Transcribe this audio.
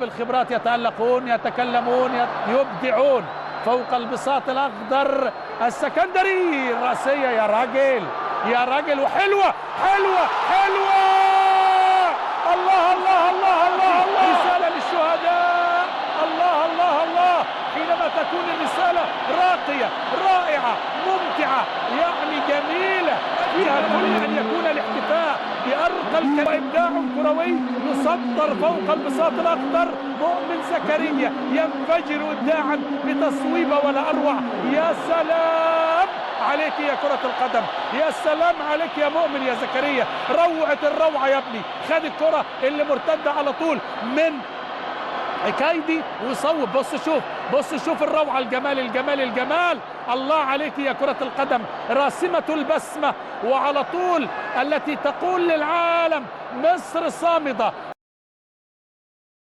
الخبرات يتألقون، يتكلمون، يبدعون فوق البساط الأخضر السكندري. الرأسية يا راجل يا راجل، وحلوة حلوة حلوة. الله الله الله الله الله، رسالة للشهداء. الله الله الله، حينما تكون الرسالة راقية رائعة ممتعة يعني جميلة فيها كل أن يكون الاحتفاء بأرقى وإبداع كروي يسطر فوق البساط الأخضر. مؤمن زكريا ينفجر إبداعا بتصويبة ولا أروع. يا سلام عليك يا كرة القدم، يا سلام عليك يا مؤمن يا زكريا، روعة الروعة يا ابني. خد الكرة اللي مرتدة على طول من كايدي وصوب. بص شوف، بص شوف الروعة، الجمال الجمال الجمال. الله عليك يا كرة القدم، راسمة البسمة وعلى طول التي تقول للعالم مصر صامدة.